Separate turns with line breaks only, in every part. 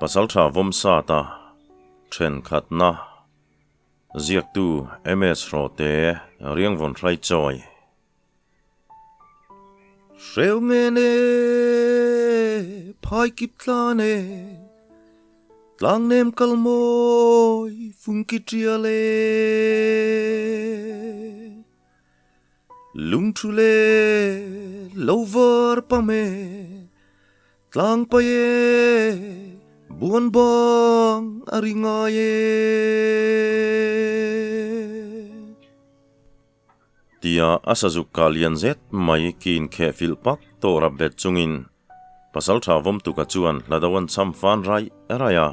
Pasaltha Vawmsata thenkhatna ziaktu MS Hrawte Riangvawn Hraichawi. Hreu ngen e, phai kip tlan e, tlang nem kal mawi fung ki tial e. Lung thu le lo var pam e, tlang pai e, buan bang a ri ngai e. Tia a sazuk kah lian zet mai kin kheh filh pak tawh rap bet chungin Pasaltha Vawmtuka chuan hla do an cham fan raih raih a.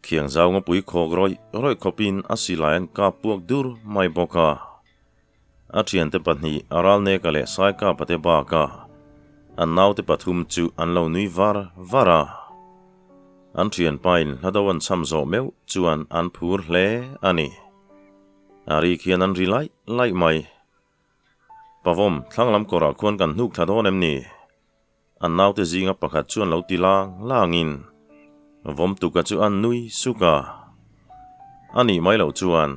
Khiang zau ngapui khawk rawih rawih khawpin a silai an kap puak dur mai bawk a. A thiante pahnih a Ralneka leh Saikapa te bakah an naute pathum chu an lo nui var var a. An thianpain hla do an cham zawh meuh chuan an phur hle a ni. A ri khian an ri laih laih mai. Pavawm, thlang lam kawrah khuan kan hnuk thla dawn em ni? An naute zinga pakhat chuan lo ti lang langin Vawmtuka chu a nui suk a. A nih mai loh chuan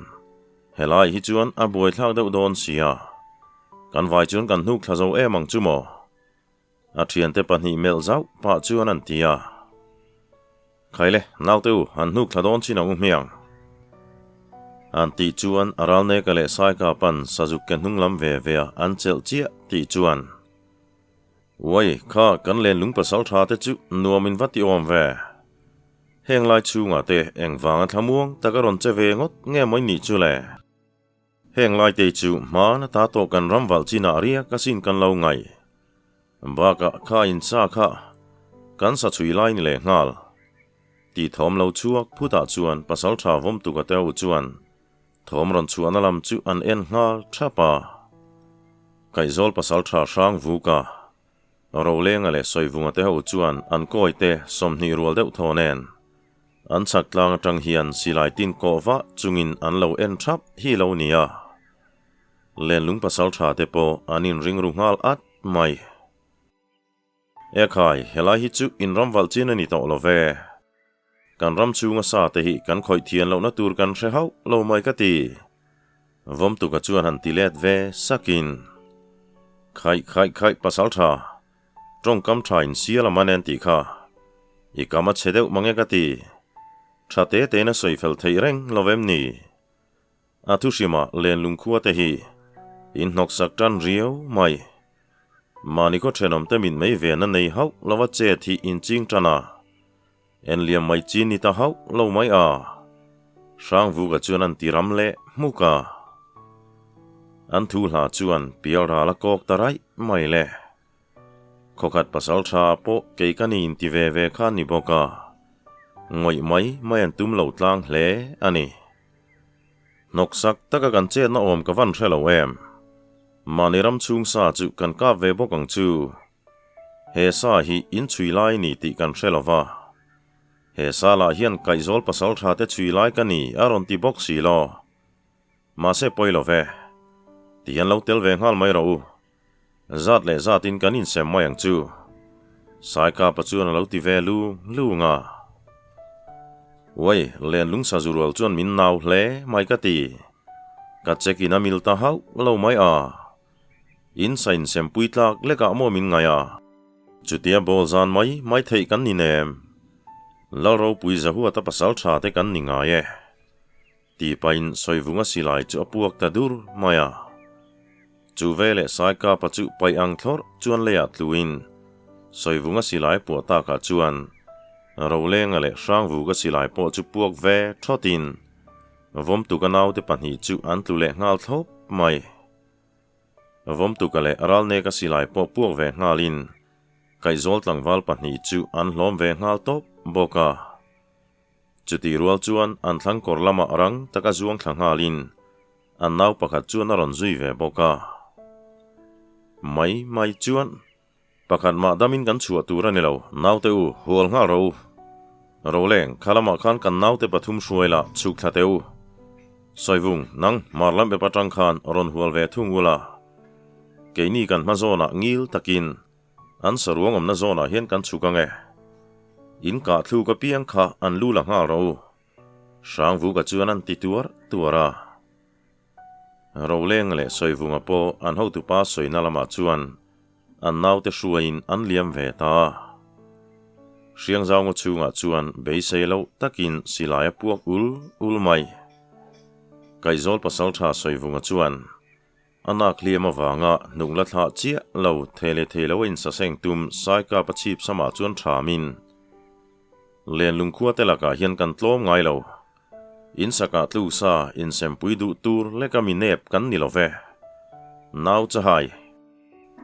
helai hi chuan a buaithlak deuh dawn sia. Kan vai chuan kan hnuk thla zo em ang chu maw? A thiante pahnih melh zauh pah chuan an ti a. Khaile, naute u, han hnuk thla dawn chin ang u hmiang. An tih chuan a Ralneka leh Saika pan Sazuk ke hnung lam ve ve a an chelh chiah tih chuan, Uai, kha kan lenlung pasal tha te chu nuam in va ti awm ve. Heng lai chhungah te engvanga thlamuang tak a rawn che ve ngawt nge maw i nih chu le? Heng laite chu hman ata tawh kan ram valh chinah riak asin kan lo ngaih. Bakah kha insa kha kan sa chhui lai ni leh nghal. Tih thawm lo chhuak phutah chuan Pasaltha Vawmtuka te ho chuan thawm rawn chhuahna lam chu an en nghal thap a. Kaihzawl Pasaltha hrang vuka Rolenga leh Sawivunga te ho chuan an kawite 20 rual deuh thaw nen An chhak tlang atang hian silai tin kawh vah chungin an lo en thap hi lo nia. Lenlung pasal tha te pawh an inring ru nghal at mai. Ekhai, helai hi chu in ram valh chin a ni tawh lo ve. Kan ram chhunga sa te hi kan khawih thian lohna tur kan hre hauh lo mai ka ti. Vawmtuka chuan han ti let ve sakin. Khaih khaih khaih pasal tha. Tawngkam tha in sial a man en tih kha i kam a chhe deuh mange ka ti. Tha te tein a sawi fel theih reng lo em ni? A thu hrimah lenlung khua te hi in hnawk sak tan riau mai. Mahni khaw thenawm te mit mei ven a nei hauh lo a chet hi in ching tan a. En liam mai chi ni ta hauh lo mai a. Hrangvuka chuan an ti ram leh hmuk a. An thu hla chuan pial ral a kawk ta raih mai le. Khawkhat pasal tha pawh kei ka ni inti ve ve kha ni bawk a. Ngawih mai mai an tum lo tlang hle a ni. Hnawksak taka kan chetna awm ka van hre lo em. Mahni ram chhung sa chu kan kap ve bawk ang chu. He sa hi in chhui lai ni tih kan hre lo va. He sa lah hian kaihzawl pasal tha te chhui lai ka ni a rawn ti bawk si lo. Mahse pawi lo ve. Ti hian lo tel ve nghal mai rawh u. Zat leh zatin kan insem mai ang chu. Saikapa chuan a lo ti ve lu lung a. Uai, lenlung sazu rual chuan min nau hle mai ka ti. Ka check in a mil ta hauh lo mai a. In sa insem pui tlak lekah maw min ngaih a. Chutia bawl zan mai mai theih kan ni nem. Lalropui Zahuata pasal tha te kan ni ngai e. Tih pahin Sawivunga silai chu a puak ta dur mai a. Chu veleh Saikapa chu paih ang thlawrh chuan leiah tluin Sawivunga silai puah takah chuan Rolenga leh Hrangvuka silai pawh chu puak ve thawtin Vawmtuka naute pahnih chu an tlu leh nghal thlawp mai. Vawmtuka leh Ralneka silai pawh puak ve nghalin Kaihzawl tlangval pahnih chu an hlawm ve nghal tawp bawk a. Chutih rual chuan an thlang kawr lamah rang taka zuang thla nghalin an nau pakhat chuan a rawn zui ve bawk a. Mai mai chuan pakhat mah damin kan chhuah tur a ni lo, naute u, hual nghal rawh u. Roleng, kha lamah khan kan naute pathum hruai lah chhuk thla teh u. Sawivung, nang, mar lam ep atang khan rawn hual ve thung ula. Keini kan hma zawnah ngil takin an saruang awmna zawnah hian kan chhuk ang e. In kah thluk apiang kha an lu la nghal rawh u. Hrangvuka chuan an ti tuar tuar a. Roleng leh Sawivunga pawh an hotupa sawina lamah chuan an naute hruaiin an liam ve ta a. Hriangzaunga chhungah chuan beisei loh takin silai a puak ul ul mai. Kaihzawl pasaltha Sawivunga chuan a nak hliam avanga hnung la thlah chiah lo thei leh thei lo a insaseng tum Saikapa chhip samah chuan thamin Lenlung khua te lakah hian kan tlawm ngai lo. In sakah tlu sa insempui duh tur leka mi nep kan ni lo ve. Nau chahai.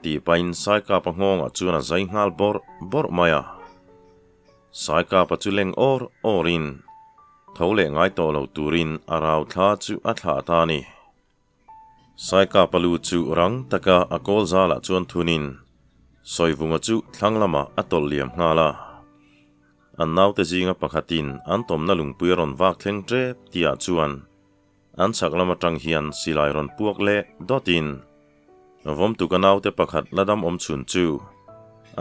Tih pahin Saikapa nghawngah chuan a zai nghal bawrh bawrh mai a. Saikapa chu leng awr awrin tho leh ngai tawh lo turin a rau thla chu a thlah ta a ni. Saikapa lu chu rang taka a kawl zalah chuan thunin Sawivunga chu thlang lamah a tawlh liam nghal a. An naute zinga pakhatin an tawmna lungpui a rawn vak thleng tep tihah chuan an chhak lam atang hian silai rawn puak leh dawtin Vawmtuka naute pakhat la dam awm chhun chu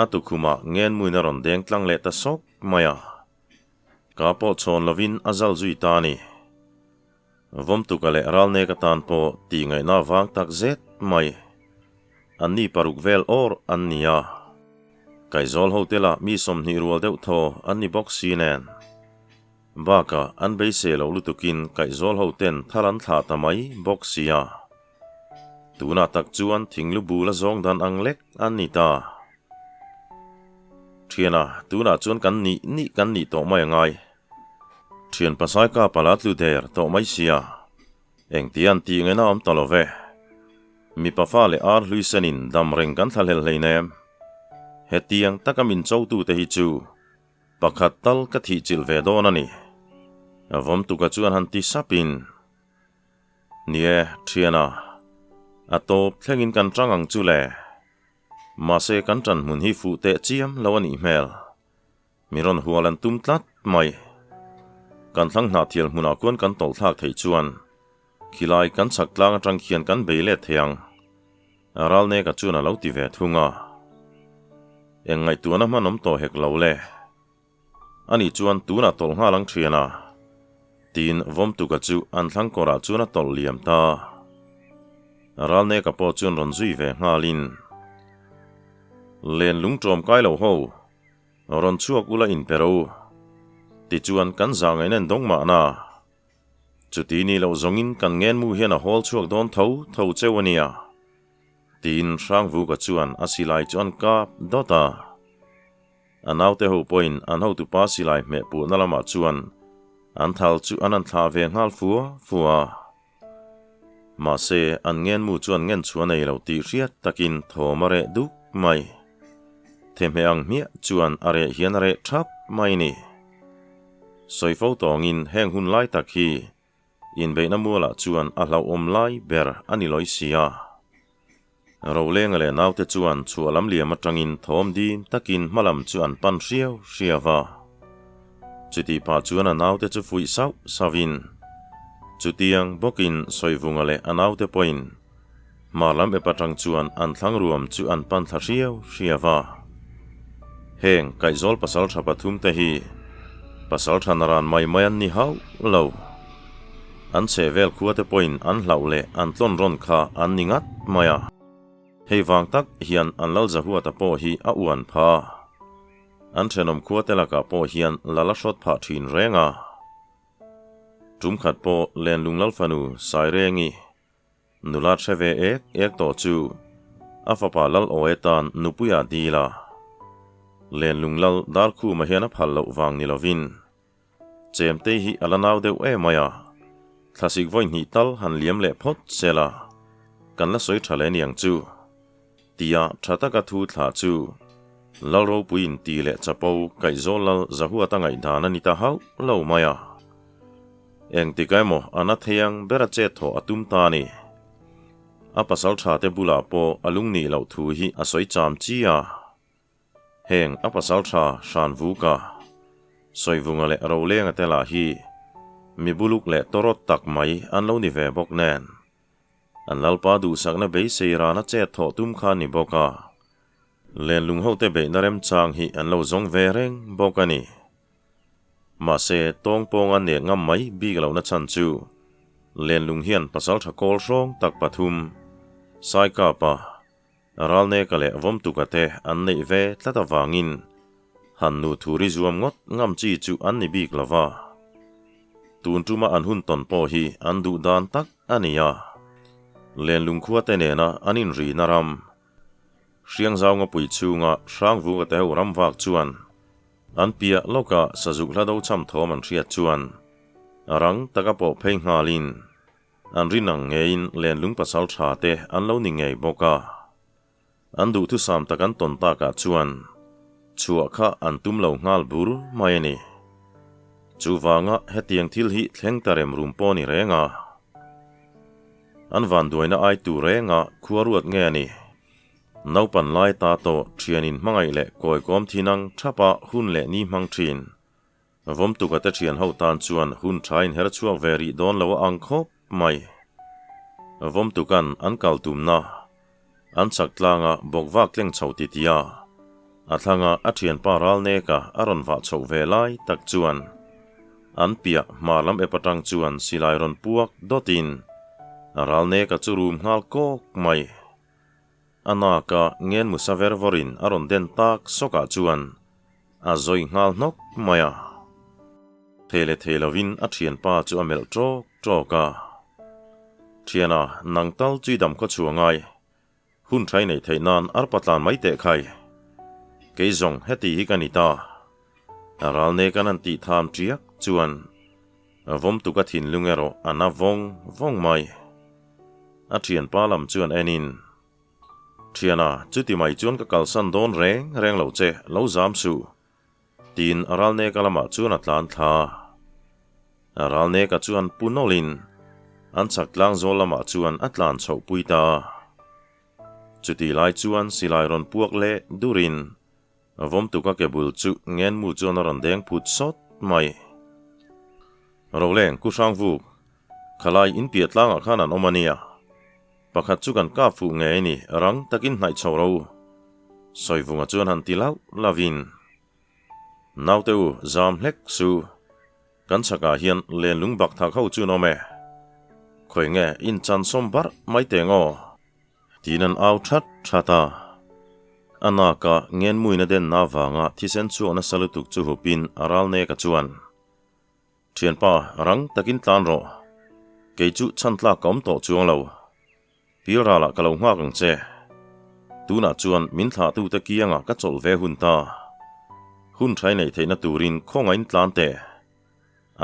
a tukhumah ngenmuin a rawn deng tlang leh ta sawk mai a. Ka pawh chhawn lovin a zal zui ta a ni. Vawmtuka leh Ralnek atan pawh tih ngaihna vang tak zet mai. An ni paruk vel awr an ni a. Kaizawl hotel ah mi 20 rual deuh thaw an ni bawk si nen. Bakah an beisei loh lutukin Kaihzawl hoten thal an thlah ta mai bawk si a. Tunah tak chuan thinglu bul a zawng dan ang lek an ni ta. Thiana, tunah chuan kan nih nih kan nih tawh mai a ngai. Thian pasai ka pala tlu der tawh mai sia. Engtia an tih ngaihna awm ta lo ve. Mipa fa leh ar hlui senin dam reng kan thlahlel hleinem. Hetiang taka min chotute hi chu pakhat tal ka thih chilh ve dawn a ni. Vawmtuka chuan han ti sapin. Ni e, thiana. A tawp thlengin kan tang ang chu le. Mahse kan tan hmun hi fuh teh chiam lo a nih hmel. Mi rawn hual an tum tlat mai. Kan thlang hnah thial hmunah khuan kan tawlh thlak theih chuan khilai kan chhak tlang atang khian kan bei let thei ang. Ralneka chuan a lo ti ve thung a. Eng ngaihtuahna hman awm tawh hek lo le. Ani chuan tunah tawlh nghal ang thian a. Tiin Vawmtuka chu an thlang kawrah chuan a tawlh liam ta. Ralneka pawh chuan rawn zui ve nghalin, Len lungṭawm kai lo ho. Rawn chhuak ula in pe ro. Tichuan kan zah ngaihna in dawng mahna. Chuti ni loh zawngin kan ngenmu hian a hawl chhuak dawn tho tho cheu a nia. Tiin Hrangvuka chuan a silai chu an kap dawt a. A naute ho pawhin an hotupa silai hmeh puhna lamah chuan an thal chu an han thlah ve nghal fua fua a. Mahse, an ngenmu chuan ngen chhuah nei lo tih hriat takin thawm a reh duk mai. Thehmeh ang hmiah chuan a reh hian a reh thap mai ni. Sawi fo tawngin heng hun lai tak hi inbeihna mualah chuan a hlauhawm lai ber a ni lawi si a. Rolenga leh naute chuan chhuah lam liam atangin thawm dim takin hmalam chu an pan hriau hriau a. Chutih pah chuan a naute chu fuih sauh sauhin, chutiang bawkin Sawivunga leh a naute pawhin hmar lam ep atang chuan an thlang ruam chu an pan thla hriau hriau a. Heng Kaihzawl pasaltha pathum te hi pasaltha naran mai mai an ni hauh lo. An chhe vel khua te pawhin an hlauh leh an tlawn rawn kha an ni ngat mai a. Hei vang tak hian an lal Zahuata pawh hi a uan pha. An thenawm khua te lakah pawh hian lal a hrawt phah thin reng a. Tum khat pawh Lenlung Lalfanu Sairengi Nula hre ve ek ek tawh chu a fapa Lal Awe tan nupuia dil a. Lenlung Lal Darkhuma hian a phal loh vang ni lovin Chemtei hi a la nau deuh em mai a, thlasik vawi hnih tal han liam leh phawt se la, kan la sawi tha leh niang chu. Tia tha taka thu thlah chu Lal Ropuiin ti leh chapo Kaihzawl Lal Zahuata ngaihdan a ni ta hauh lo mai a. Engtik emaw a na thei ang bera chet thawh a tum ta a ni. A pasal tha te bulah pawh a lungnih loh thu hi a sawi cham chi a. Heng a pasal tha Hranvuka, Sawivunga leh Rolenga te lah hi mi buluk leh tawrawt tak mai an lo ni ve bawk nen. An lalpa duhsakna beisei rana chet thawh tum kha a ni bawk a, lenlung hote beihna remchang hi an lo zawng ve reng bawk a ni. Mahse, tawng pawnga nek ngam mai bik lohna chhan chu Lenlung hian pasaltha kawl hrawng tak pathum, Saikapa, Ralneka leh Vawmtuka te an neih ve tlat avangin han nu thuri zuam ngawt ngam chi chu an ni bik lo va. Tun tuma an hun tawn pawh hi an duh dan tak a ni a. Lenlung khua te nena an inrina ram, Hriangzaunga pui chhunga Hrangvunga te ho ram vak chuan an piah lawka sazuk hla do cham thawm an hriat chuan rang taka pawh phei nghalin an rin ang ngeiin lenlung pasal tha te an lo ni ngei bawk a. An duhthusam tak an tawn takah chuan chhuah kha an tum lo nghal bur mai a ni. Chuvanga hetiang thil hi thleng ta rem rum pawh a ni reng a. An vanduaina ai tur renga khua ruat nge a ni. Naupan lai ta tawh thianin hmangaih leh kawikawm thin ang thapa hun leh ni hmang thin. Vawmtuka te thian ho tan chuan hun tha in her chhuak ve rih dawn lo a ang khawp mai. Vawmtukan an kal tumna an chak tlanga bawkvak tleng chho titia a thlanga a thianpa Ralneka a rawn vah chhoh ve lai tak chuan an piah hmar lam ep atang chuan silai rawn puak dawtin Ralneka chu rum nghal kawk mai. A naka ngen musa ver vawrin a rawn den tak sawkah chuan a zawi nghal hnawk mai a. Thei leh thei lovin a thianpa chu a melh tawk tawk a. Thiana, nang tal chui dam khaw chhuah ngai. Hun thai neih theih nan arpa tlan mai teh khai. Kei zawng heti hi ka ni ta. A ral ne kan han tih tham tiak chuan vawmtuk a thinlung erawh a na vawng vawng mai. A thianpa lam chuan enin, Thiana, chuti mai chuan ka kalsan dawn reng reng lo che, lo zam suh. Tiin a ralneka lamah chuan a tlan thla. A ralneka chuan pu nawlhin an chhak tlang zawl lamah chuan a tlan chhoh pui ta. Chutih lai chuan silai rawn puak leh durin vawmtuka ke bul chu ngenmu chuan a rawn deng phut sawt mai. Roleng, Ku Hrangvuk, khalai in piah tlangah khan an awm a nia. Pakhat chu kan kap fuh ngei a ni, rang takin hnaih chho ro. Sawivunga chuan han ti lauh lauhin, Naute u, zam hlek su. Kan chhakah hian lenlung bak thak ho chu an awm e. Khawi nge in chan sawm barh mai teng aw? Tiin an au that that a. A naka ngenmuina denna avanga thisen chhuak nasa lutuk chu hupin a ral neka chuan, Thianpa, rang takin tlan rawh. Kei chu chhan tlak ka awm tawh chuang lo. Pilralah ka lo nghak ang che. Tunah chuan min thlahtute kiangah ka chawlh ve hun ta. Hun thai neih theihna turin khawngain tlan teh.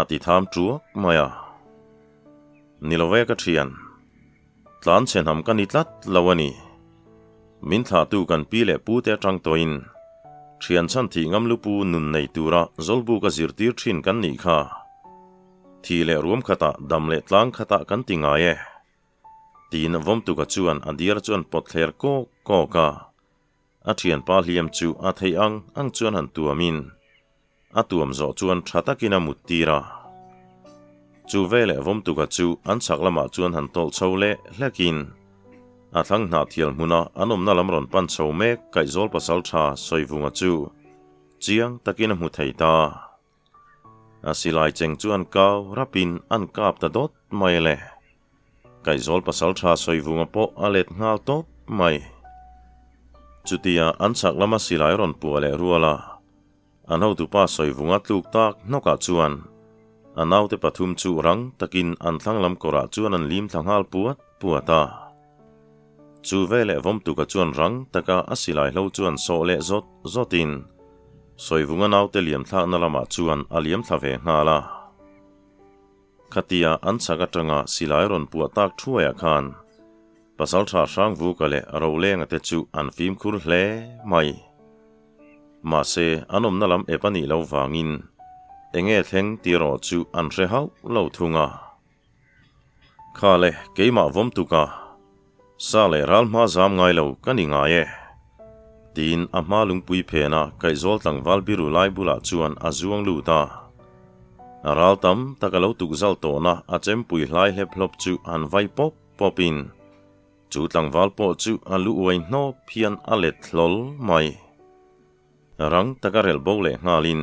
A ti tham tuak mai a. Ni lo ve ka thian. Tlan chhe hnam ka ni tlat lo a ni. Min thlahtu kan pi leh pute atang tawhin thian chhan thih ngam lupu nun nei tura zawlbuka zirtir thin kan nih kha. Thih leh ruam khatah dam leh tlang khatah kan ti ngai e. Tiin Vawmtuka chuan a diar chuan pawt thler kawk kawk a. A thianpa hliam chu a theih ang ang chuan han tuamin a tuam zawh chuan tha takin a mut tir a. Chu veleh Vawmtuka chu an chhak lamah chuan han tawlh chho leh hlekin a thlang hnah thial hmuna an awmna lam rawn pan chho mek Kaihzawl pasaltha Sawivunga chu chiang takin a hmu thei ta. A silai cheng chu an kau rapin an kap ta dawt mai le. Kaihzawl pasaltha Sawivunga pawh a let nghal tawp mai. Chutia an chhak lama silai rawn puah leh rual a, an hotupa Sawivunga tluk tak hnawkah chuan a naute pathum chu rang takin an thlang lam kawrah chuan an lim thla nghal puat puat a. Chu veleh Vawmtuka chuan rang taka a silai hlo chuan sawh leh zawt zawtin Sawivunga naute liam thlakna lamah chuan a liam thla ve nghal a. Khatia an chhak atanga silai rawn puah tak thuaiah khan Pasaltha Hrangvuka leh Rolenga te chu an fimkhur hle mai. Mahse, an awmna lam ep a nih loh vangin enge thleng tih erawh chu an hre hauh lo thung a. Kha le, keimah vawm tuka sa leh ral hma zam ngai lo ka ni ngai e, tiin a hma lungpui phena kaihzawl tlangval biru lai bulah chuan a zuang lut a. A ral tam tak a lo tukzal tawhna a chempui hlai hlep hlawp chu han vai pawp pawpin chu tlangval pawh chu a lu uai hnawp hian a let hlawl mai. Rang taka relh bo leh nghalin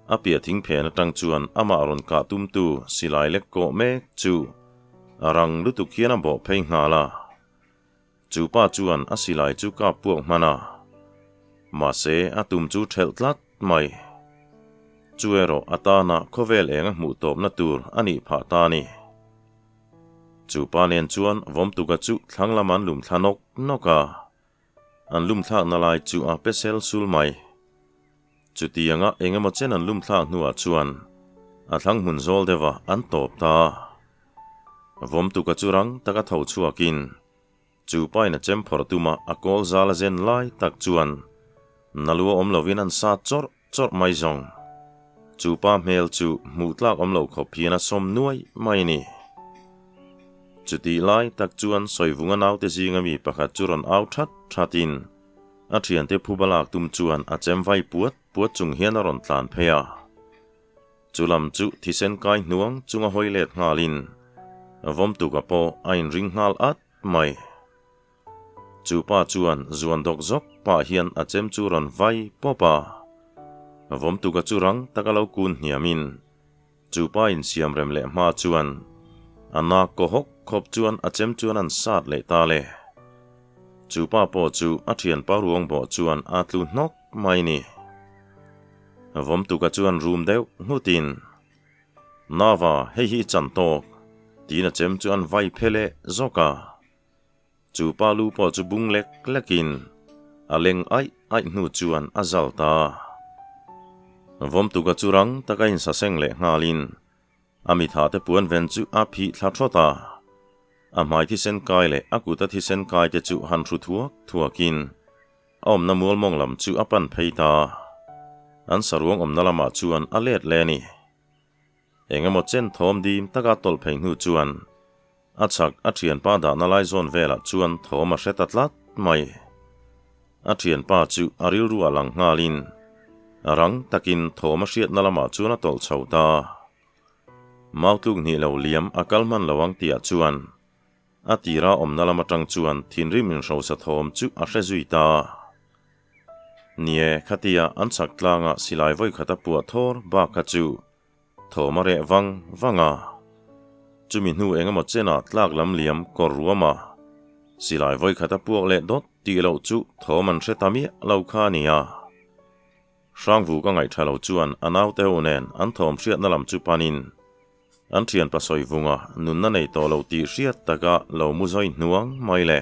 A piah thing phen atang chuan amah rawn kah tumtu silai lek kawh mek chu a rang lutuk hian a bawh phei nghal a. Chu pa chuan a silai chu kap puak hman a, mahse a tum chu thelh tlat mai. Chu erawh a tana khawvel eng a hmuh tawpna tur a nih phah ta a ni. Chu pa nen chuan Vawmtuka chu thlang lam an lum thla nawk nawk a, an lum thlakna lai chu a pe sel sul mai. Chutianga eng emaw chen an lum thlak hnuah chuan a thlang hmun zawl deuh a an tawp ta. Vawmtuka chu rang taka tho chhuakin chu pain a chem phawrh tuma a kawl zal a zen lai tak chuan Nalua awm lovin an sat chawrh chawrh mai zawng. Chu pa hmel chu hmuh tlak awm lo khawp hian a sawm nuai mai a ni. Chutih lai tak chuan Sawivunga naute zinga mi pakhat chu rawn au that thatin A thiante phuba lak tum chuan a chem vai puat puat chung hian a rawn tlan phei a. Chu lam chu thisen kai hnuang chunga hawi let nghalin Vawmtuka pawh a inring nghal at mai. Chu pa chuan zuan dawk zawk pah hian a chem chu rawn vai pawp a. Vawmtuka chu rang taka lo kun hniamin chu pa insiam rem leh hma chuan a nak kaw hawk khawp chuan a chem chuan an sat leh ta le. Chu pa pawh chu a thianpa ruang bawh chuan a tlu hnawk mai ni. Vawmtuka chuan rum deuh nghutin, Nava, hei hi i chan tawk, tiin a chem chu an vai phe leh zawk a. Chu pa lu pawh chu bung lek lekin a leng aih aih hnu chuan a zal ta. Vawmtuka chu rang taka insaseng leh nghalin a mitha te puan ven chu a phih thla thawt a. A hmai thisen kai leh a kuta thisen kai te chu han hru thuak thuakin a awmna mual mawng lam chu a pan phei ta. An saruang awmna lamah chuan a let leh a ni. Eng emaw chen thawm dim taka tawlh phei hnu chuan A chhak a thianpa dahna lai zawn velah chuan thawm a hre ta tlat mai. A thianpa chu a rilru a lang nghalin rang takin thawm a hriatna lamah chuan a tawlh chho ta. Mautluk hnih lo liam a kal hman lo ang tihah chuan a tira awmna lam atang chuan thinrim inhrosa thawm chu a hre zui ta. Nie, khatia an chhak tlanga silai vawikhat a puah thawr bak kha chu Thawm a reh vang vang a, chumi hnu eng emaw chenah tlak lam liam kawr ruam a, silai vawikhat a puak leh dawt tih loh chu thawm an hre ta miah lo kha a ni a. Hrangvu ka ngaih tha lo chuan a naute ho nen an thawm hriatna lam chu panin an thian pasawi vunga nunna nei tawh lo tih hriat taka lo mu zawi hnuang mai le.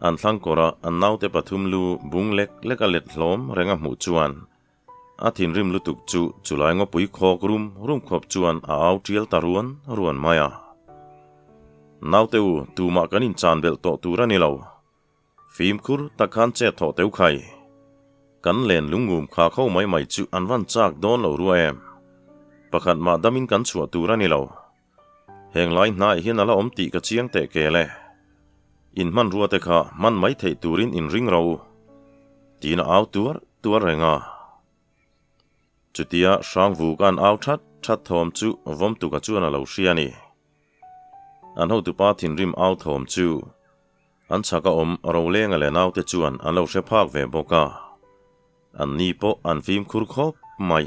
An thlang kawra an naute pathum lu bung lek lek a let hlawm reng a hmuh chuan A thinrim lutuk chu chulai ngawpui khawk rum rum khawp chuan a au tial ta ruan ruan mai a. Naute u, tumah kan inchan belh tawh tur a ni lo. Fimkhur tak khan chet thawh teu khai. Kan len lungngum kha kho mai mai chu an van chak dawn lo rua em. Pakhat mah damin kan chhuah tur a ni lo. Heng lai hnaiah hian a la awm tih ka chiang teh kel e. In hmanrua te kha hman mai theih turin in ring ro u. Tiin a au tuar tuar reng a. Chutia Hrangvuk an au that that thawm chu Vawmtuka chuan a lo hria a ni. An hotupa thinrim au thawm chu an chhaka awm Rolenga leh naute chuan an lo hre phak ve bawk a. An ni pawh an fimkhur khawp mai.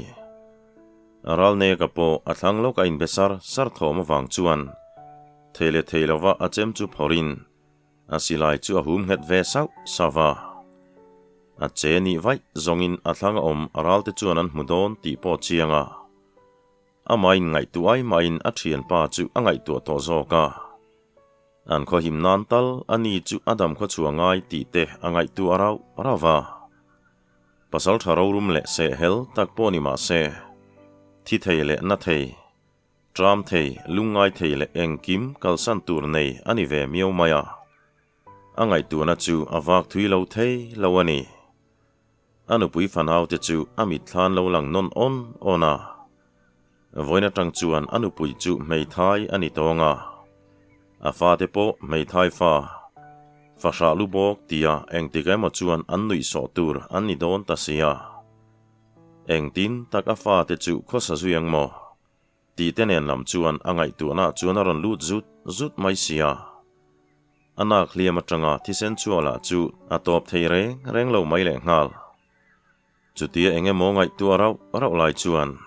Ralneka pawh a thlang lawk a inbe sar sar thawm avang chuan thei leh thei lova a chem chu phawrhin a silai chu a hum nghet ve sauh sauh va. A che nih vaih zawngin a thlang a awm ralte chuan an hmu dawn tih pawh chiang a. Amah inngaihtuah ai mahin a thianpa chu a ngaihtuah tawh zawk a. An khawhim nan tal a ni chu a dam khawchhuah ngai tih te a ngaihtuah rauh rauh va. Pasal tha rorum leh seh hel tak pawh ni mah se, thi thei leh na thei, tram thei, lungngai thei leh engkim kalsan tur nei a ni ve miau mai a. A ngaihtuahna chu a vak thui lo thei lo a ni. A nupui fanaute chu a mitthlan lo lang nawn awn awn a. Vawiin atang chuan a nupui chu hmeithai a ni tawng a, a fate pawh hmeithai fa, fahrah lu bawk tia engtik emaw chuan an nuihsawh tur an ni dawn ta si a. Engtin tak a fate chu khawsa zui ang maw? Tih te nen lam chuan a ngaihtuahna chuan a rawn lut zut zut mai si a. A nak hliam atanga thisen chhuah lah chu a tawp thei reng reng lo mai lehnghal. Chutia eng emaw ngaihtuah rauh rauh lai chuan,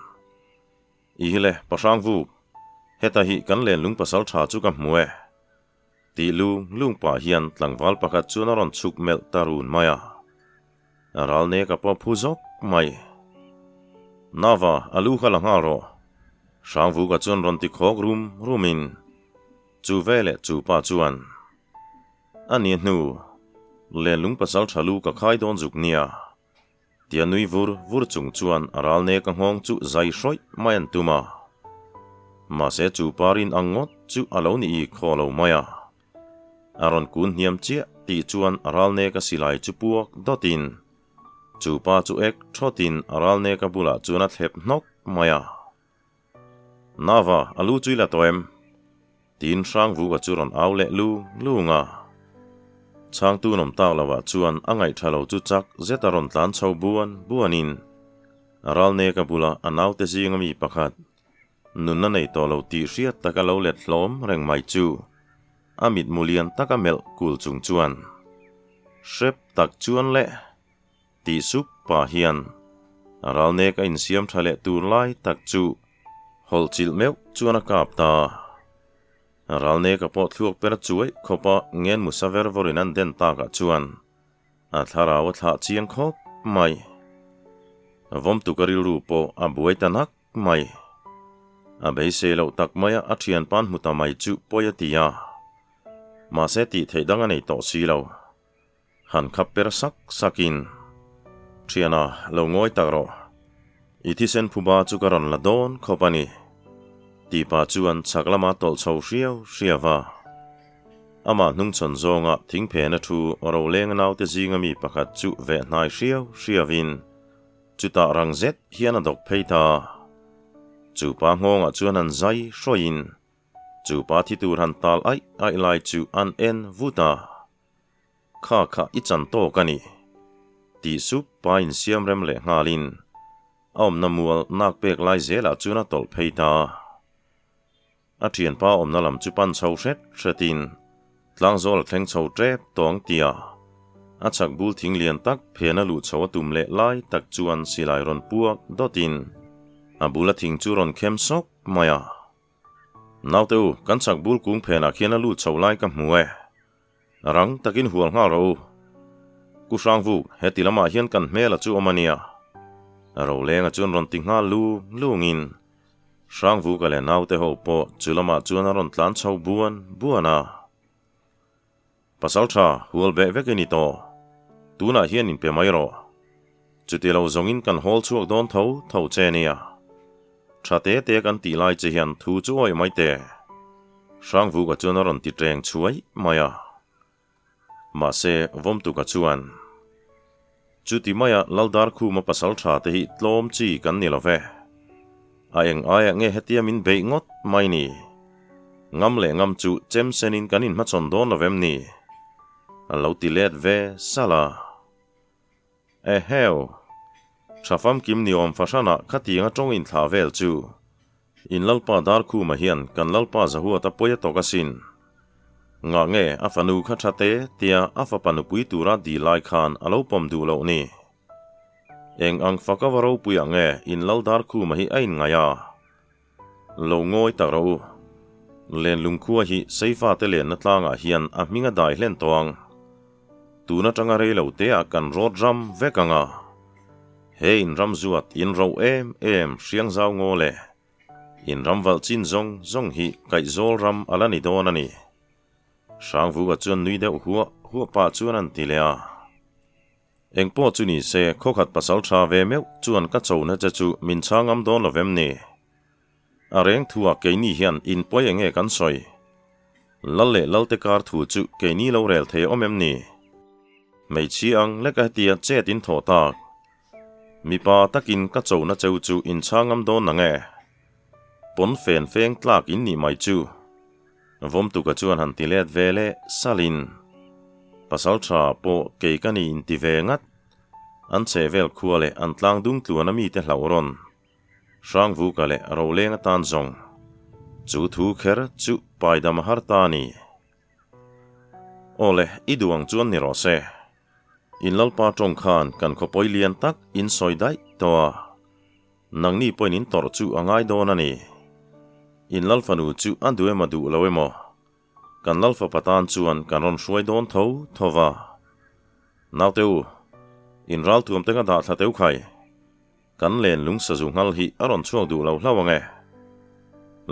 I hi le, Pahrang vuk, heta hi kan lenlung pasal tha chu ka hmu e. Tih lung lung pah hian tlangval pakhat chuan a rawn chhuk melh ta run mai a. A ral nek a pawh phu zawk mai. Nava, a lu kha la nghal rawh. Hrangvuka chuan rawn ti khawk rum rumin chu veleh chu pa chuan, A nia hnu, lenlung pasal tha lu ka khai dawn zuk nia. Tia nui vur vur chung chuan a ral nek a nghawng chu zai hrawih mai an tum a. Mahse chu pa rin ang ngawt chu a lo ni i khaw lo mai a. A rawn kun hniam chiah tih chuan a ral nek a silai chu puak dawtin chu pa chu ek thawtin a ral nek a bulah chuan a thlep hnawk mai a. Nava, a lu chu i la tawh em? Tiin Hrangvuka chu rawn au leh lung lung a. Chhangtu nawm tak lovah chuan a ngaihtha lo chu chak zet a rawn tlan chho buan buanin a ral neka bula a naute zinga mi pakhat nunna nei tawh lo tih hriat taka lo let hlawm reng mai chu a mitmu lian taka melh kul chung chuan hrep tak chuan le Tih sup pah hian a ral nek a insiam tha leh tur lai tak chu hawlh chilh meuh chuan a kap ta. A ral nek a pawh thluak per chuai khawp a ngen musa ver vawrin an den takah chuan a thlarau a thlah chiang khawp mai. Vawmtuk a rilru pawh a buai ta nak mai. A beisei loh tak maia a thianpa'n hmu ta mai chu pawi a ti a. Mahse tih theih dang a nei tawh si lo. Han khap per sak sakin, Thiana, lo ngawi tak rawh. I thisen phuba chu ka rawn la dawn khawp a ni, tih pah chuan chhak lama tawlh chho hriau hriau a. Amah hnungchhawn zawnga thingphena thu Rolenga naute zinga mi pakhat chu veh hnai hriau hriauin chutah rang zet hian a dawk phei ta. Chu pa nghawngah chuan an zai hrawiin chu pa thi tur han tal aih aih lai chu an en vut a. Kha kha i chan tawk a ni, tih sup pa insiam rem leh nghalin a awmna mual nak pek lai zelah chuan a tawlh phei ta. A thianpa awmna lam chu pan chho hret hretin tlangzawl a thleng chho tep tawng tia a chhak bul thing lian tak phena luh chho a tum leh lai tak chuan silai rawn puak dawtin a bula thing chu rawn khem sawk mai a. Naute u, kan chhak bul kung phenah khian a lut chho lai ka hmu e. Rang takin hual nghal rawh u. Ku Hrangvuk, heti lamah hian kan hmel a chu awm a nia. Rolenga chuan rawn ti nghal lung lungin Hrangvuka leh naute ho pawh chu lamah chuan a rawn tlan chho buan buan a. Pasal tha, hual beh vek i ni tawh. Tunah hian inpe mai rawh. Chuti lo zawngin kan hawl chhuak dawn tho tho che nia. Tha te te kan tih lai che hian thu chu awih mai teh. Hrangvuka chuan a rawn ti teng chhuai mai a. Mahse, Vawmtuka chuan, Chuti maia Laldarkhuma pasal tha te hi tlawm chi kan ni lo ve. A eng aiah nge hetia min beih ngawt mai ni? Ngam leh ngam chu chem senin kan inhmachhawn dawn lo vem ni? A lo ti let ve salh a. Eheu! Tha famkim ni awm fahranah khatiang a tawng inthlah vel chu in Lalpa Darkhuma hian kan Lalpa Zahuata pawi a tawk asin. Ngah nge a fanu kha tha te tia a fapa nupui tura dil lai khan a lo pawm duh loh ni? Eng ang fak ava ropuiah nge in Lal Darkhuma hi a inngaih a? Lo ngawi tak rawh u. Lenlung khua hi Seifate lenna tlangah hian a hming a dai hlen tawh ang. Tun atanga rei lo teah kan rawt ram vek ang a. He in ram zuat in ro em em hriang zau ngaw le. In ram valh chin zawng zawng hi kaihzawl ram a la ni dawn a ni. Hrangvuka chuan nui deuh huah huah pah chuan an ti leh a. Engpawh chu ni se, khawkhat pasal tha ve meuh chuan ka chona che chu min chhang ngam dawn lo vem ni? A reng thuah keini hian in pawi enge kan sawi? Lal leh Lalte kar thu chu keini lo rel thei awm em ni? Hmeichhia ang leka hetia chet in thawh tak. Mipa takin ka chona cheu chu in chhang ngam dawn nang e? Pawn fen feng tlak in nih mai chu. Vawmtuka chuan han ti let ve leh salin, Pasal tha pawh kei ka ni inti ve ngat. An chhe vel khua leh an tlang dung tluan a mite hlauh rawn. Hrangvuka leh Roleng atan zawng. Chu thu kher chu paidam a har ta a ni. Aw le, i duh ang chuan ni rawh se. In Lalpa tawng khan kan khawpawi lian tak in sawi daih tawh a, nangni pawhin in tawrh chu a ngai dawn a ni. In Lal fanu chu a duh emaw duh lo emaw, kan Lal fapa tan chuan kan rawn hruai dawn tho tho va. Naute u, in ralthuam te ka dah thla teu khai. Kan len lung sazu nghal hi a rawn chhuak duh lo hlauh ang e.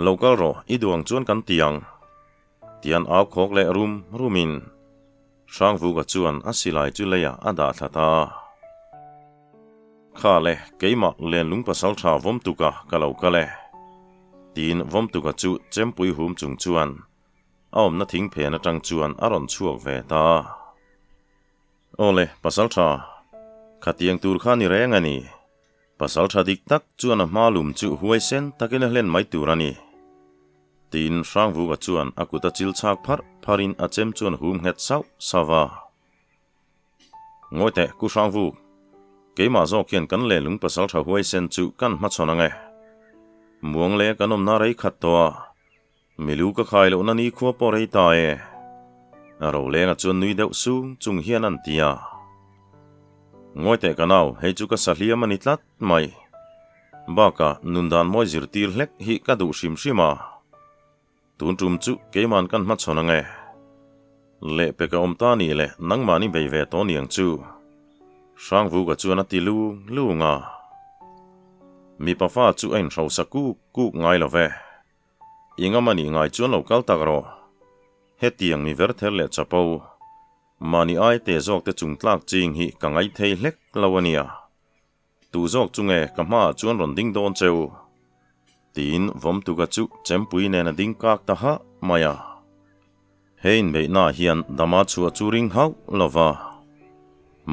Lo kal rawh, i duh ang chuan kan ti ang. Tian au khawk leh rum rumin Hrangvuka chuan a silai chu leiah a dah thla ta. Kha le, keimah lenlung pasal tha Vawmtuka ka lo kal e. Tiin Vawmtuka chu chempui hum chung chuan a awmna thing phen atang chuan a rawn chhuak ve ta. Aw le, pasal tha, khatiang tur kha ni reng a ni. Pasal tha dik tak chuan a hma lum chu huaisen takin a hlen mai tur a ni. Tiin Hrangvuka chuan a kut a chil chhak pharh pharhin a chem chuan hum nghet sauh sauh a. Ngawi teh, Ku Hrangvuk, keimah zawk hian kan lehlung pasal tha huaisen chu kan hmachhawn ang e. Muang leh kan awmna rei khat tawh a, Milu ka khai lohna nikhua pawh rei ta e. A rolenga chuan nui deuh sung chung hian an ti a. Ngawi teh ka nau, hei chu ka sahliam a ni tlat mai. Bakah nundan mawi zirtir hlek hi ka duh hrim hrim a. Tun tum chu keiman kan hmachhawn ang e. Lehpek a awm ta nih leh nangmahni bei ve tawh niang chu. Hrangvuka chuan a ti lung lung a. Mipa fa chu a inhrosa kuk kuk ngai lo ve. I ngam a nih ngai chuan lo kal tak rawh. Hetiang mi ver ther leh chapo, mahni ai te zawk te chung tlak ching hi ka ngai thei hlek lo a nia. Tu zawk chu nge ka hmaah chuan rawn ding dawn cheu? Tiin Vawmtuka chu chempui nen a ding kak ta hah mai a. He inbeihnaah hian dama chhuah chu ring hauh lo va.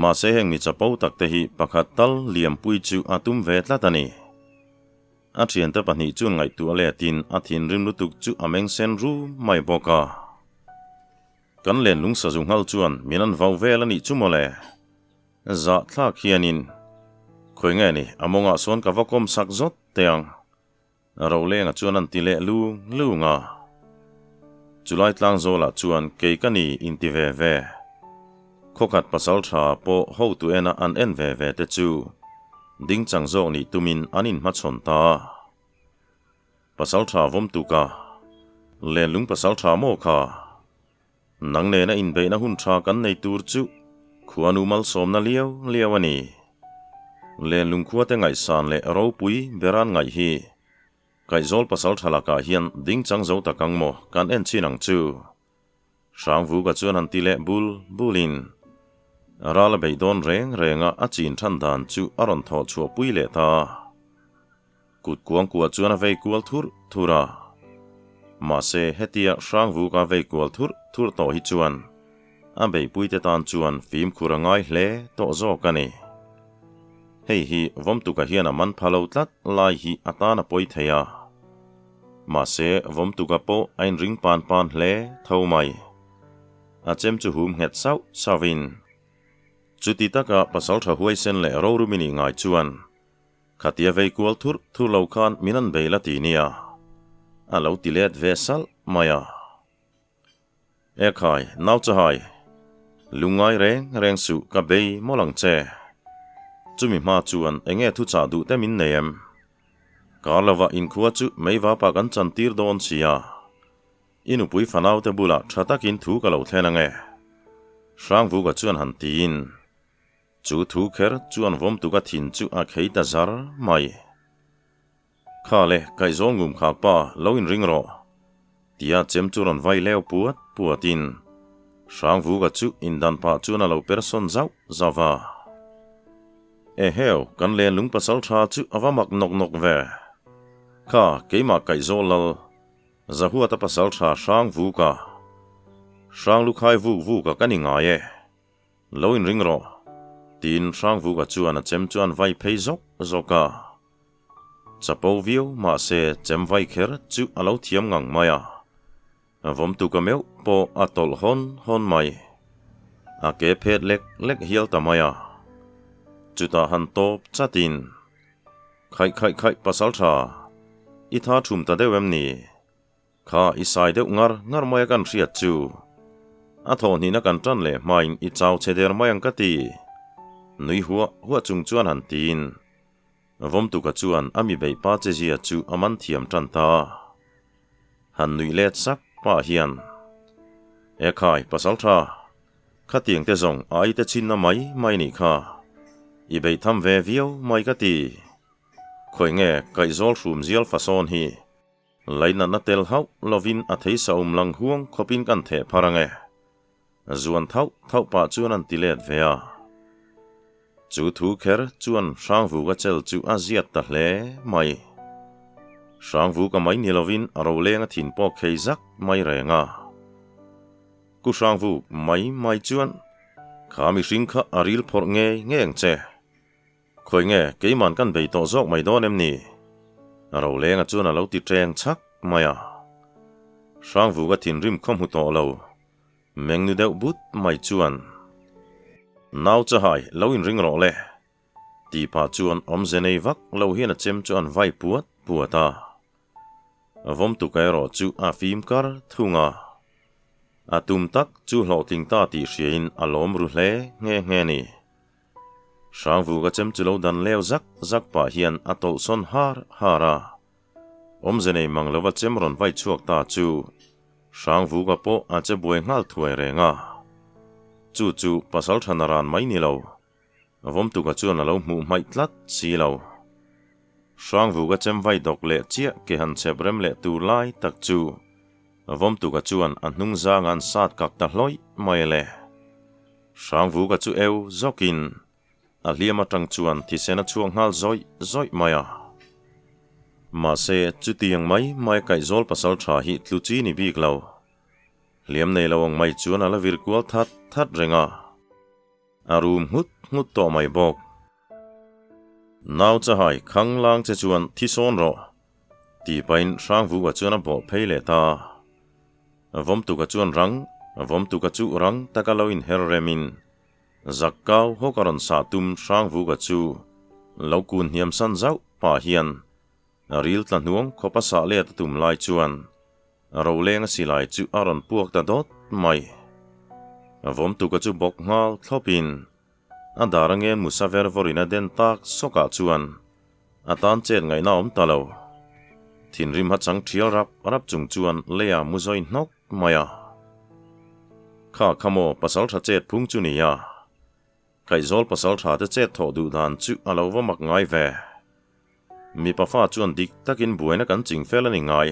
Mahse heng mi chapo tak te hi pakhat tal liampui chu a tum ve tlat a ni. A thiante pahnih chuan ngaihtuah letin a thinrim lutuk chu a meng sen rum mai bawk a. Kan lenlung sazu nghal chuan min an vau vel a nih chu mawle. Zah thlak hianin, Khawi nge ni, a mawngah sawn ka va kawm sak zawt teh ang. Rolenga chuan an ti leh lung lung a. Chulai tlangzawlah chuan kei ka ni inti ve ve. Khawkhat pasal tha pawh hotu ena an en ve ve te chu dingchang zawk nih tumin an inhmachhawn ta. Pasal tha vawmtuka, Lenlung pasal tha maw kha? Nang nena inbeihna hun tha kan nei tur chu khuanu malsawmna liau liau a ni. Lenlung khuate ngaihsan leh ropui beran ngaih hi Kaihzawl pasal tha lakah hian dingchang zo tak ang maw kan en chin ang chu? Hrangvuka chuan han ti leh bul bulin ral a beih dawn reng renga a chin than dan chu a rawn thawh chhuah pui leh ta. Kut kuang kuah chuan a vei kual thur thur a. Mahse hetia Hrangvuka vei kual thur thur tawh hi chuan a beihpuite tan chuan fimkhur a ngai hle tawh zawk a ni. Hei hi Vawmtuka hian a man pha lo tlat lai hi a tan a pawi thei a. Mahse, Vawmtuka pawh a inring pan pan hle tho mai. A chem chu hum nghet sauh sauhin, Chuti taka pasaltha huaisen leh rorum i nih ngai chuan khatia vei kual thur thur lo khan min an bei la ti nia, a lo ti let ve salh mai a. Ekhai, nau chahai, lungngai reng reng suh ka bei mawlh ang che. Chumi hma chuan enge thuchah duh te min nei em? Kar lovah inkhua chu meivapa kan chantir dawn sia. I nupui fanaute bulah tha takin thu ka lo thlen ange. Hrangvuka chuan han tiin. Chu thu kher chuan vawmtuka thin chu a khei ta zar mai. Kha le, kaihzawl ngum khak pa, lo inring rawh. Tia chem chu rawn vai leu puat puatin Hrangvuka chu indan pah chuan a lo per sawn zauh zauh a. Eheu, kan lenlung pasal tha chu a va mak nawk nawk ve. Kha, keimah kaihzawl lal, Zahuata pasal tha Hrangvuka, Hranglukhai vuk vuka ka ni ngai e. Lo inring rawh, tiin Hrangvuka chuan a chem chuan vai phei zawk zawk a. Chapo viau mahse chem vai kher chu a lo thiam ngang mai a, vawmtuka meuh pawh a tawlh hawn hawn mai. A ke phet lek lek hial ta mai a, chutah han tawp chatin, Khaih khaih khaih pasal tha, i tha thum ta deuh em ni? Kha i sai deuh ngar ngar mai a kan hriat chu. A thawhhnihna kan tan leh hmain i chau chhe der mai ang ka ti. Nui huah huah chung chuan han tiin Vawmtuka chuan a mi beih pa che zia chu a man thiam tan ta. Han nuih let sak pah hian, E khai, pasal tha, khatiang te zawng a aite chinna mai mai nih kha, i beih tham ve viau mai ka ti. Khawi nge kaihzawl hrum zial fasawn hi Lainatna tel hauh lovin a thei sa um lang huang khawpin kan theh phar ang e. Zuan thauh thauh pah chuan an ti let ve a. Chu thu kher chuan Hrangvuka chel chu a ziat ta hle mai. Hrangvuka mai ni lovin a roleng a thin pawh khei zak mai reng a. Ku Hrangvuk mai mai chuan kha mihring kha a ril phawrh ngei ngei ang che. Khawi nge keiman kan bei tawh zawk mai dawn em ni? Rolenga chuan a lo ti ṭeng chhak mai a. Hrangvuka thinrim khaw hmu tawh lo, mengnu deuh but mai chuan, Nau chahai lo inring rawh le, tih pah chuan awmze nei vak lo hian a chem chu an vai puat puat a. Vawmtuka erawh chu a fim kar thung a. A tum tak chu hlawhtling ta tih hriain a lawm ru hle nghe nghe ni. Hrangvuka chem chu lo dan leu zak zak pah hian a tawlh sawn har har a. Awmze nei mang lova chem rawn vai chhuak ta chu Hrangvuka pawh a che buai nghal thuai reng a. Chu chu pasal tha naran mai ni lo, Vawmtuka chuan a lo hmuh hmaih tlat si lo. Hrangvuka chem vai dawk leh chiah ke han chhep rem leh tur lai tak chu Vawmtuka chuan a hnung zanga an sat kak ta hlawih mai le. Hrangvuka chu eu zawkin a hliam atang chuan thisen a chhuak nghal zawih zawih mai a. Mahse, chutiang mai mai kaihzawl pasal tha hi tlu chi ni bik lo. Hliam nei lo ang mai chuan a la vir kual that that reng a. A rum nghut nghut tawh mai bawk. Nau chahai khang lang che chuan thi sawn rawh, tih pahin Hrangvuka chuan a bawh phei leh ta. Vawmtuka chuan rang, Vawmtuka chu rang taka lo inher remin zak kau hawk a rawn sah tum Hrangvuka chu lo kun hniam san zauh pah hian ril tla hnuang khawp a sah let a tum lai chuan Roleng a silai chu a rawn puak ta dawt mai. Vawmtuka chu bawk nghal thlawpin a dar a ngen musa ver vawrin a den tak sawkah chuan a tan chet ngaihna awm ta lo. Thinrim ha chang thial rap rap chung chuan leia mu zawi hnawk mai a. Kha kha maw pasal tha chet phung chu nia. Kaihzawl pasal tha te chet thawh duh dan chu a lo va mak ngai ve. Mipa fa chuan dik takin buaina kan ching fel a ni ngai.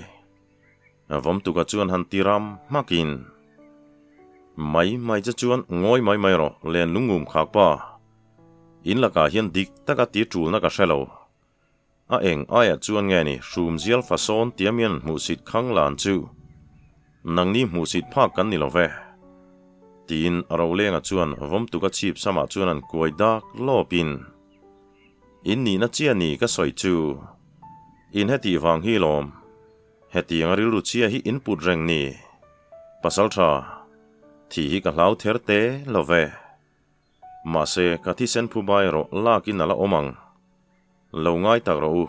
Vawmtuka chuan han ti ram hmakin, Mai mai che chuan ngawi mai mai rawh len lungum khak pa. In lakah hian dik taka ti tulna ka hre lo. A eng aiah chuan nge ni hrum zial fa sawn tia mian hmuhsit khang lan chu nangni hmuhsit phak kan ni lo ve. Tiin Rolenga chuan Vawmtuka chhip samah chuan an kuai dak lawpin, In nihna chiah ni ka sawi chu. In hetih vang hi lawm. Hetiang a rilru chhia hi in put reng ni. Pasal tha, thih hi ka hlau ther te lo ve. Mahse, ka thisen phu bai erawh lakin a la awm ang. Lo ngai tak rawh u.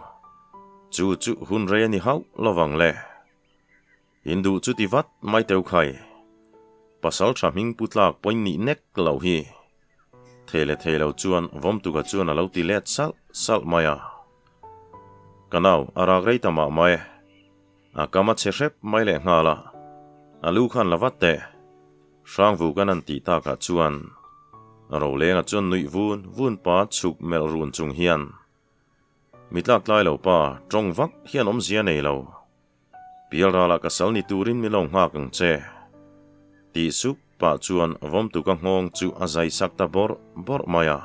Chu chu hun rei a ni hauh lovang le. In duh chu ti vat mai teu khai. Pasal tha hming pu tlak pawhin nih nek loh hi. Thei leh thei lo chuan Vawmtuka chuan a lo ti let salh salh mai a. Ka nau a rak rei ta mah mai. A kam a chhe hrep mai leh nghal a. A lu khan la vat teh. Hrangvukan an tih takah chuan Rolenga chuan nuih vun vun pa chhuk melh run chung hian Mi tlak tlai lo pa tawng vak hian awmzia nei lo. Pialralah ka sal ni turin min lo nghak ang che. Tih sup pah chuan Vawmtuka nghawng chu a zai sak ta bawrh bawrh mai a.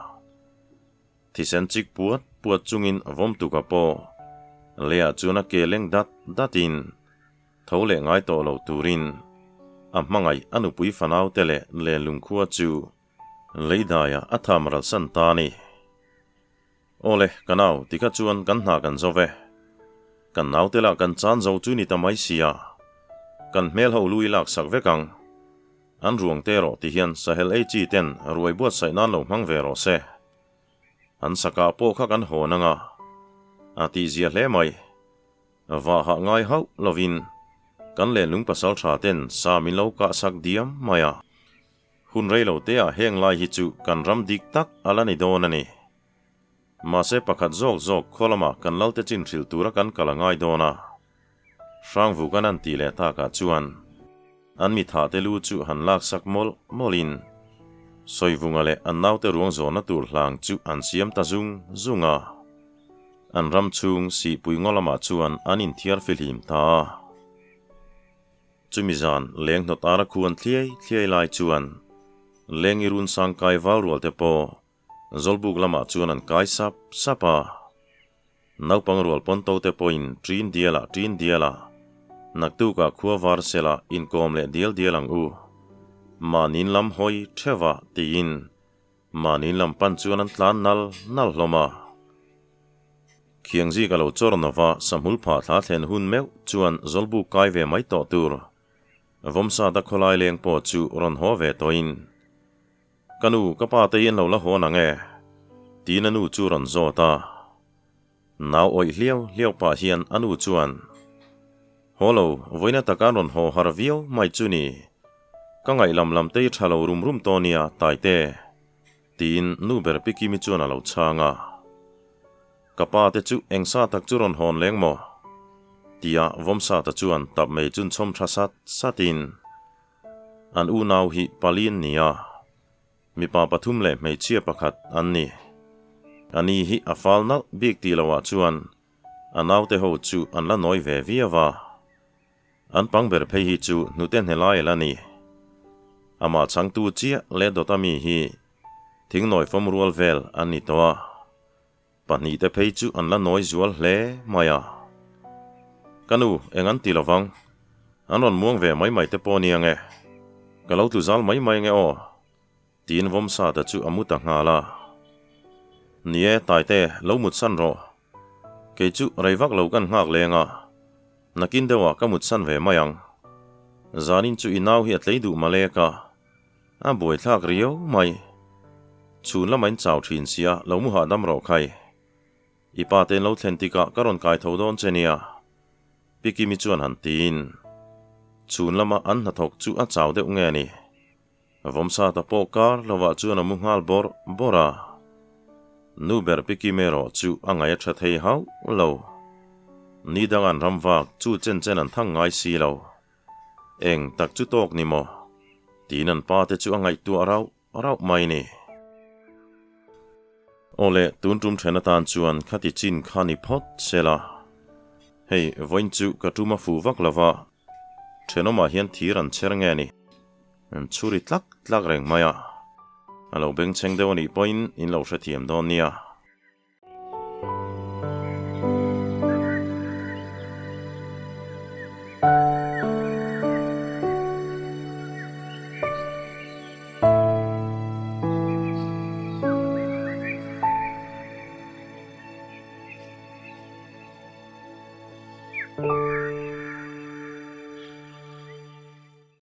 Thisen chik puat puat chungin Vawmtuka pawh leiah chuan a ke leng dat datin tho leh ngai tawh lo turin a hmangaih a nupui fanaute leh lenlungkhua chu leidaiah a tham ralsan ta a ni. Awle, ka nau, tikha chuan kan hna kan zo ve. Kan naute lah kan chan zo chu ni ta mai sia. Kan hmel ho lu i lak sak vek ang. An ruang te erawh ti hian Sahel ei chi ten ruai buatsaih nan lo hmang ve rawh se. An sakah pawh kha kan hawn anga. A tihzia hle mai. Va hah ngai hauh lovin kan lenlung pasal tha ten sa min lo kah sak diam mai a. Hun rei lo te ah heng lai hi chu kan ram dik tak a la ni dawn a ni. Mahse pakhat zawk zawk khaw lamah kan lalte chin hrilh tura kan kal a ngai dawn a. Hrangvukan an tih leh takah chuan an mi thahte lu chu han laksak mawlh mawlhin Sawivunga leh an naute ruang zawnna tur hlang chu an siam ta zung zung a. An ram chhung sihpui ngaw lamah chuan an inthiar fihlim ta a. Chumi zan leng hnawt ara khuan thliai thliai lai chuan leng i run sang kai val rual te pawh Zawlbuk lamah chuan an kai sap sap a. Naupang rual pawn to te pawhin ṭin dialah ṭin dialah, naktukah khua var sela inkawm leh dial dial ang u. Mahniin lam hawi ṭheuhah tiin mahniin lam pan chuan an tlan nal nal hlawm a. Khiangzi ka lo chawr nova sahmul phah thla thlen hun meuh chuan Zawlbuk kai ve mai tawh tur. Vawmsata khawlai leng pawh chu rawn haw ve tawhin. Ka nu, ka pa te hi an lo la haw nang e? Tiin a nu chu rawn zawt a. Nau awih hliau hliau pah hian a nu chuan, Haw lo, vawiina taka an rawn haw har viau mai chu ni. Ka ngaih lam lam te hi tha lo rum rum tawh nia, Taite. Tiin nu ber Pi Kimi chuan a lo chhang a. Ka pa te chu eng sa tak chu rawn hawn leng maw? Tia Vawmsata chuan tap mei chun chhawm tha sat satin, An unau hi pali an ni a, mipa pathum leh hmeichhia pakhat an ni. A ni hi a fal nalh bik tih loh ah chuan a naute ho chu an la nawi ve viau a. An pang ber phei hi chu hnute hne lai a la ni. Amah changtu chiah leh dawt ami hi thingnawi fawm rual vel an ni tawh a. Pahnihte phei chu an la nawi zual hle mai a. Ka nu, eng an ti lo vang. An rawn muang ve mai mai te pawh nia nge. Ka lo tlu zal mai mai nge aw. Tiin Vawmsata chu a mu ta nghal a. Ni e, Taite, lo mutsan rawh. Kei chu rei vak lo kan nghak leng a. Nakin deuhah ka mutsan ve mai ang. Zanin chu i nau hi a tlei duh malek a. A buaithlak riau mai. Chhun lama in chau thin sia, lo mu hahdam rawh khai. I pa te in lo thlen tikah ka rawn kai tho dawn che nia. Pi Kimi chuan han tiin. Chhun lama an hnathawk chu a chau deuh nge ni. Vawmsata pawh kar lovah chuan a mu nghal bawrh bawrh a. Nu ber Pi Kimi erawh chu a ngaih a tha thei hauh lo. Ni dang an ram vak chu chen chen an thang ngai si lo. Eng tak chu tawk ni maw? Tiin an pa te chu a ngaihtuah rauh rauh mai ni. Aw le, tun tum then atan chuan khati chin kha ni phawt se la. Hei, vawiin chu ka tum a fuh vak lo va, thenawmah hian thir an chher nge ni? An chhuri tlak tlak reng mai a. A lo bengchheng deuh a nih pawhin in lo hrethiam dawn nia.